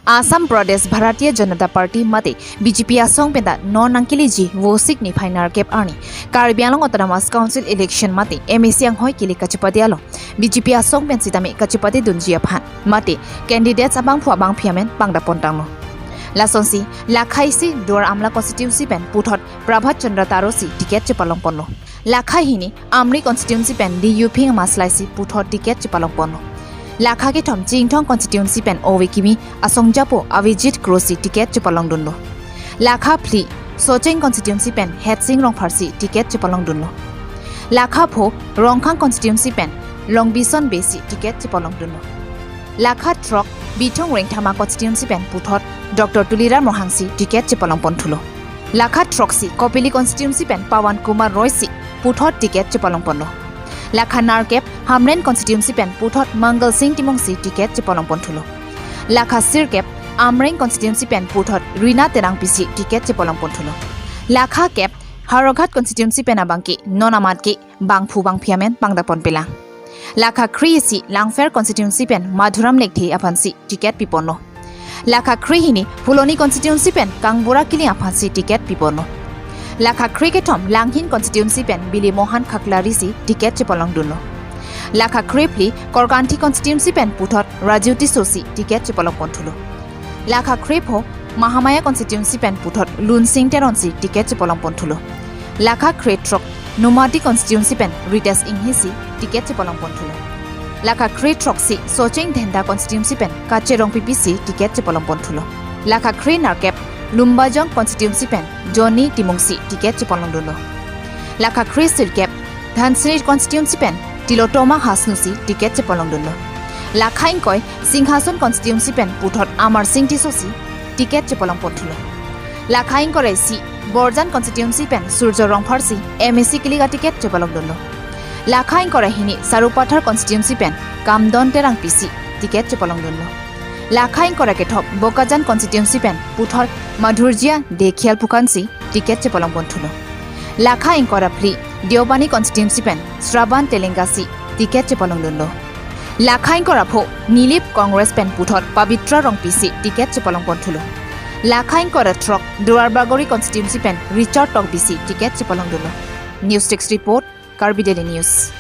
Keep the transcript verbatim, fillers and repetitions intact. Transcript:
Assam Pradesh Bharatiya Janata Party mate B J P asong penta non nangkeleji Vosik niphai nerkep arni Karbi Anglong Autonomous Council election mate M A C anghoi kele kachepate along B J P asong pen sitame kachepate dunji aphan mate candidates abangphu abangphi amen pangdapon tanglo. Lasonsi lakha isi Duar Amla constituency pen puthot Prabhat Chandra Taro si ticket chepalongponlo. Lakha hini Amri constituency pen D U Phing Maslai si puthot ticket chepalongponlo. Lakha kethom Chinthong constituency pen Ove Kimi asongjapo Avijit Kro si ticket chepalongdunlo. Lakha phli Socheng constituency pen Hetsing Rongphar si ticket chepalongdunlo. Lakha pho Rongkhang constituency pen Longbison Bey si ticket chepalongdunlo. Lakha throk Bithung Rengthama constituency pen puthot Doctor Tuliram Ronghang si ticket chepalongponthulo. Lakha throksi Kopili constituency pen Pawan Kumar Roy si puthot ticket chepalongponlo. Lakha nerkep Hamren constituency pen puthot Mangal Singh Timung si ticket chepalongponthulo. Lakha sirkep Amreng constituency pen puthot Rina Terangpi si ticket chepalongponthulo. Lakha kep Howraghat constituency pen abangke non amat ke bangphu bangphi amen pangdapon pelang. Lakha kre-isi Langpher constituency pen Madhuram Lekthe aphansi ticket piponlo. Lakha kre-hini Phuloni constituency pen Kangbura Killing aphansi ticket piponlo. Lakha kre-kethom Langhin constituency pen Bili Mohan Khaklari si ticket chepalongdunlo. Lakha kre-phli Korkanthi constituency pen puthot Raju Tisso si ticket chepalongponthulo. Lakha kre-pho Mahamaya constituency pen puthot Lunsing Teron si ticket chepalongponthulo. Lakha kre-throk Nomati constituency pen Ritesh Inghi si ticket chepalongponthulo. Lakha kre-throksi Socheng Dhenta constituency pen Kache Rongpipi si ticket chepalongponthulo. Lakha kre-nerkep Lumbajong constituency pen Johnny Timung si ticket chepalongdunlo. Lakha kre-sirkep Dhansiri constituency pen Tilottama Hasnu si ticket chepalongdunlo. Lakha ingkoi Singhason constituency pen puthot Amar Singh Tisso si ticket chepalongponthulo. Lakha ingkoi ra-isi Borjan constituency pen Surjo Rongphar si M A C kele katicket chepalongdunlo. Lakha ingkoi ra-hini Sarupathar constituency pen Kamdon Terangpi si ticket chepalongdunlo. Lakha ingkoi ra-kethom Bokajan constituency pen puthot Madhurjya Dei Khialphukan si ticket chepalongponthulo. Lakha ingkoi ra-phli Deopani constituency pen Shravan Telenga si ticket chepalongdunlo. Lakha ingkoi ra-pho Nilip Congress pen puthot Pabitra Rongpi si ticket chepalongponthulo. Lakha ingkoi ra-throk Duar Bagori constituency pen Richard Tokbi si ticket chepalongdunlo. News Desk Report, Karbi Daily News.